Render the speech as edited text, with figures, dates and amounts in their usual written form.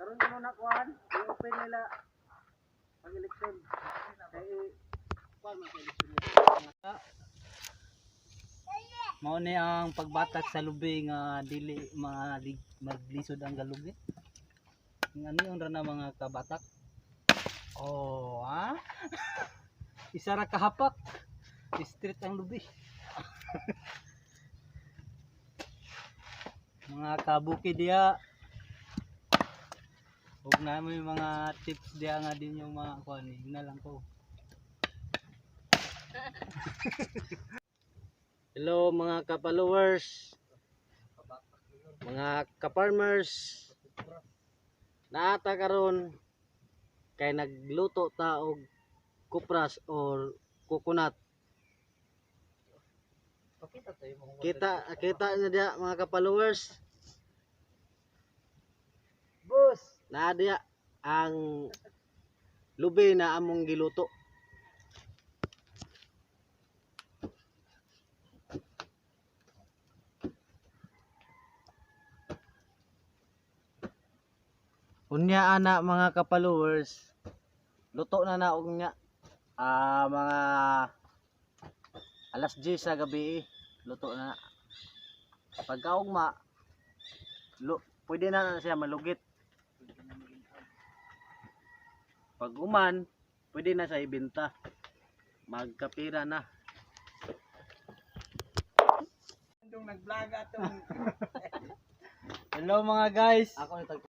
Karon kuno na kuan, i-open nila pag eleksyon. Kay kuan man sa eleksyon nila. Mao ni ang pagbatak sa lubi nga dili malig maglisod ang galubi. Ang ano yung na mga kabatak? Oh, ha? Isa ra kahapak. Street ang lubi. Mga kabuki diya. Huwag na mo yung mga tips diya nga din yung mga kuan eh. Na lang ko. Hello, mga ka-followers, mga ka-farmers. Naata karon kay nagluto ta og kupras or coconut. Pakita tayo mga Kita kita niyo diya, mga ka-followers. Boss. Naa diya ang lubi na among giluto. Unya ana, mga ka-followers, luto na na og nya. Mga alas 10 sa gabi eh, luto na. Pagkaugma, pwede na na siya malugit. Pag uman, pwede na siya ibenta. Magkapira na. Nung nag-vlog atong Hello, mga guys. Ako ni tag